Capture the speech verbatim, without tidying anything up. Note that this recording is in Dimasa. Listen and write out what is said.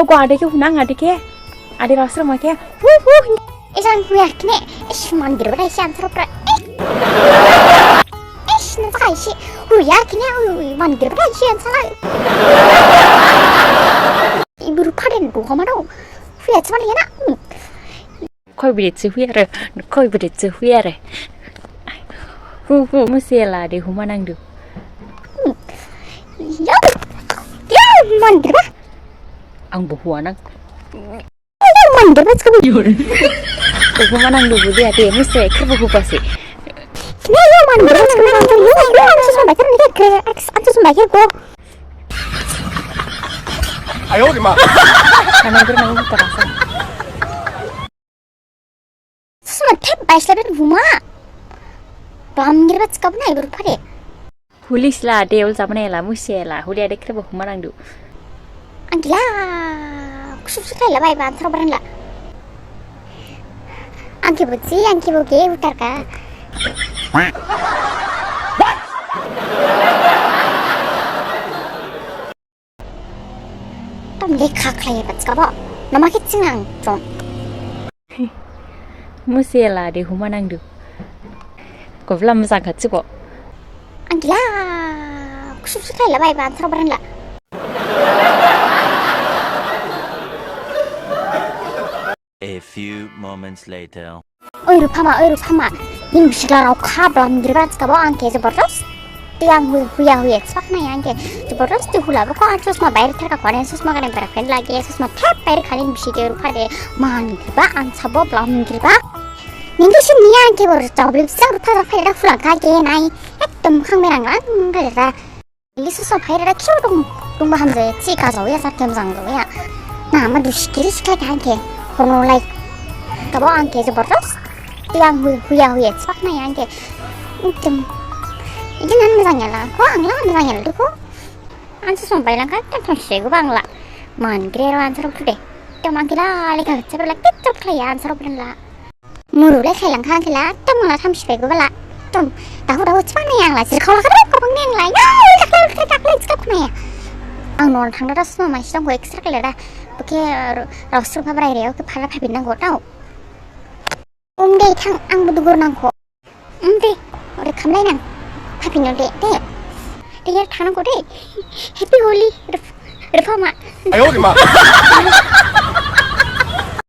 Ogo ade khe hunang, ade khe. Ade Raosrima khe. Hu hu. Ejang huya kine. Ish, mandir bada isi answer pra. Ish, na saka isi. Huya kine, hu, mandir bada isi answer. Ibu rupa den bu homa dong. Huya cuma liana. Khoi bede se huya re, khoi bede se huya re. Hu hu, muse la de huma nangdu. Ya, ya, mandir ba. Ang bo hua nang. Ya, mandir ba, sekarang. Huma nangdu bu dia de, muse, kher bo hupa se. Ya, ya, mandir ba, sekarang. Ya, ya, ya, ang susah baca, ni kher, ang susah baca, kok. Ayo, di ma. Mandir nang hupa rasa. Susuma thep baisla ben huma. Blam girba tsikabna ibu rupa de. Huli sila de ul zamana ela musi ela. Huli ade khrebo huma nangdu. Angkila. Kusup sukai la bai ban thro baran la. Angki buji, angki buge utar ka. Tam lekha khlaiya batskabo. Nama khe tsingnang jong. Muse la de huma nangdu. Kobla mujang kha tsibo. Angkila. Kusup sukai la bai ban thro baran la. A few moments later. Oi Rupama, oi Rupama. Ning bisikla rao kha blam girba tsikabo ang khe jabardast. Tiang hu-, huya huya tsak nai ang khe. Jabardast ti hula bako ang chusma bair tharka kwane chusma kane bera pen lagi chusma thap bair khaling bisike rupa de. Man girba ang sabo blam girba. Ning khe sini ang khe bor jabli bisak rupa rupa da hula kha ge nai. Ekdom khang merang lang ga da. Ili susum phairada khe dong, dongba hamjaoya, thi gajaoya, jat khe mjang jaoya. Na, ma dusi giri sikhlai kha ang khe, hono lai. Gabo ang khe jabardast. Tiang hu-, huya huya, spak nai ang khe. Ekdom. Idi nan mjang ya la, ko ang la mjang ya la, ko. Ang susum bailangkha, ekdom thangsi gubang la. Man gre ro answer phude. Ekdom ang khe la, lekha khe la, kecap khlaiya answer phude la. Muru lai khailangkha ang khe la, ekdom ang la thamsi bai gubala, ekdom, dahu dahu chibang nai ang la, jirkhao la khadai khobang nai ang la, ya, uli daklai, uli daklai, chikap khna ya. Ang non thangda da sma masi dong kho extra khlai da, bokhe, ro-, rosru phabrai re, okhe phara phabin nang kho tao. Um de thang, ang bo dugur nang kho. Um de, ore khamlai nang, phabin de, de. De ya thang nang kho de. Happy Holi, Ruf-, Rufama. Ayo, di ma.